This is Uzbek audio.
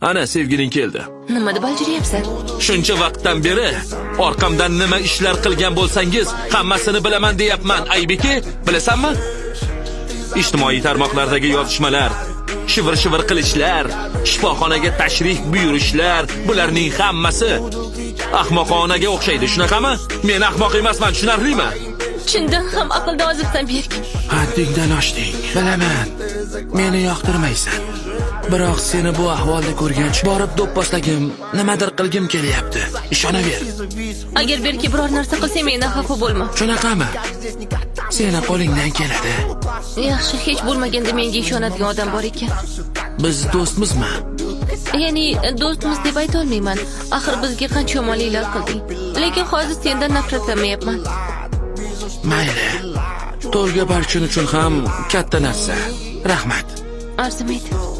Ana, sevgiling keldi. Nima deb aljiryapsan? Shuncha vaqtdan beri orqamdan nima ishlar qilgan bo'lsangiz, hammasini bilaman deyapman. Aybiki, bilasanmi? Ijtimoiy tarmoqlardagi yozishmalar, shivir-shivir qilishlar, shifoxonaga tashrif buyurishlar, bularning hammasi ahmoqonaga o'xshaydi, shunaqami? Men ahmoq emasman, tushunarlimi? Chindan ham aqldan ozibsan, Berk. Haddingdan oshding. Bilaman. Meni yoqtirmaysan. Biroq seni bu ahvolda ko'rgach, borib do'pposlagim, nimadir qilgim kelyapti. Ishonaver. Agar Berkka biror narsa qilsang, mendan xafa bo'lma. Shunaqami? Seni qo'lingdan keladi. Yaxshi, hech bo'lmaganda menga ishonadigan odam bor ekan. Biz do'stmizmi? Ya'ni do'stmiz deb aytolmayman. Axir bizga qancha yomonliklar qilding. Lekin hozir sendan nafratlanmayapman. Mayli. To'lga barchin uchun ham katta narsa. Rahmat. Arzimaydi.